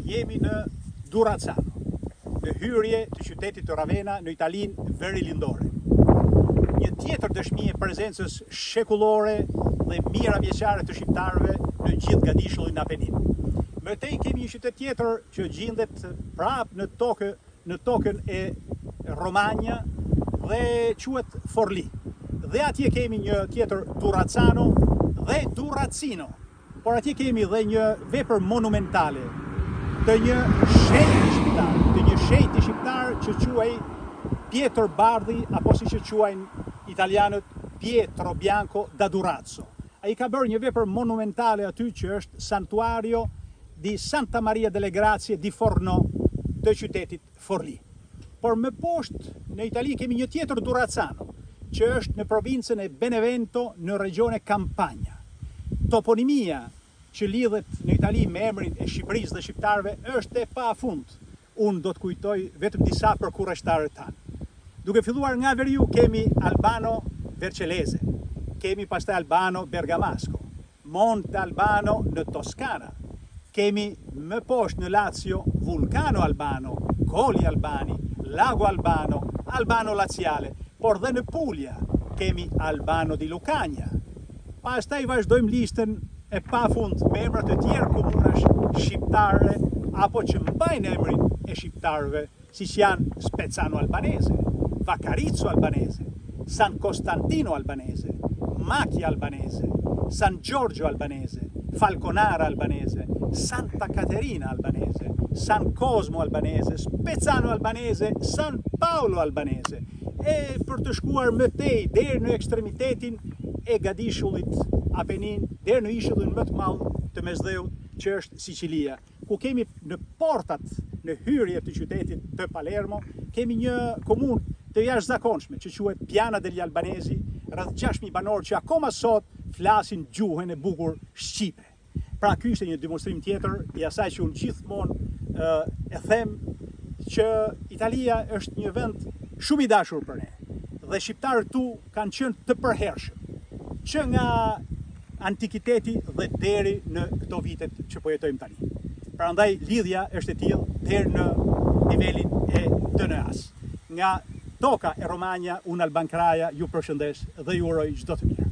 Jemi në Durazzano, në hyrje të qytetit të Ravenna në Italinë verilindore. Një tjetër dëshmi e prezencës shekullore dhe mijëra vjeçare të shqiptarëve në gjithë gadishullin Apenin. Më tej kemi një qytet tjetër që gjindet prapë në tokë në tokën e Romagna dhe quhet Forlì. Dhe atje kemi një tjetër Durazzano dhe Durazzino. Por atje kemi dhe një vepër monumentale të një shenjti shqiptar, të një shenjti shqiptar që quhej Pjetër Bardhi apo siç e quajnë italianët Pietro Bianco da Durazzo. Ai ka bërë një vepër monumentale aty që është Santuario di Santa Maria delle Grazie di Fornò të qytetit Forlì. Por më poshtë në Itali kemi një tjetër Durazzano, që është në provincën e Benevento në regione Campania. Toponimia që lidhet në Itali me emrin e Shqipërisë dhe shqiptarëve është e pafund. Unë do të kujtoj vetëm disa për kurreshtarët tanë. Duke filluar nga veriu kemi Albano Vercellese, kemi pastaj Albano Bergamasco, Monte Albano në Toskana, kemi më poshtë në Lazio Vulcano Albano, Colli Albani, Lago Albano, Albano Laziale, por dhe në Puglia kemi Albano di Lucania. Pastaj vazhdojmë listën e pafund me emra të tjerë komunash shqiptare apo që mbajnë emrin e shqiptarëve siç janë Spezzano Albanese, Vaccarizzo Albanese, San Costantino Albanese, Macchia Albanese, San Giorgio Albanese, Falconara Albanese, Santa Caterina Albanese, San Cosmo Albanese, Spezzano Albanese, San Paolo Albanese, e për të shkuar më tej deri në ekstremitetin e gadishullit Apenin, deri në ishullin më të madh të Mesdheut, që është Sicilia. ku kemi në portat në hyrje të qytetit të Palermo, kemi një komunë të jashtëzakonshme që quhet Piana degli Albanesi, rreth 6000 banorë që akoma sot flasin gjuhën e bukur shqipe. Pra ky ishte një demonstrim tjetër i asaj që unë gjithmonë e them që Italia është një vend shumë i dashur për ne dhe shqiptarët këtu kanë qenë të përhershëm, që nga antikiteti dhe deri në këto vitet që po jetojmë tani. Prandaj lidhja është e tillë deri në nivelin e DNA-s. Nga toka e Romagna, unë Alban Kraja ju përshëndes dhe ju uroj çdo të mirë.